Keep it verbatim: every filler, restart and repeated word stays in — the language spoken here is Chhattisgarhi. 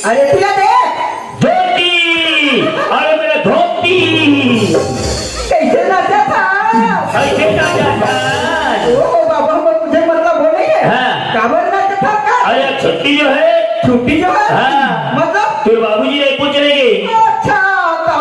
अरे पिया देख। धोती, अरे मेरा धोती। कैसे नाचा था? कैसे नाचा था? ओ बाबा, हम मुझे मतलब वो नहीं है। हाँ। काबर नाचा था का? अरे छुट्टी जो है। छुट्टी जो है? हाँ। मतलब? तेरे बाबूजी नहीं पूछ रहे। अच्छा।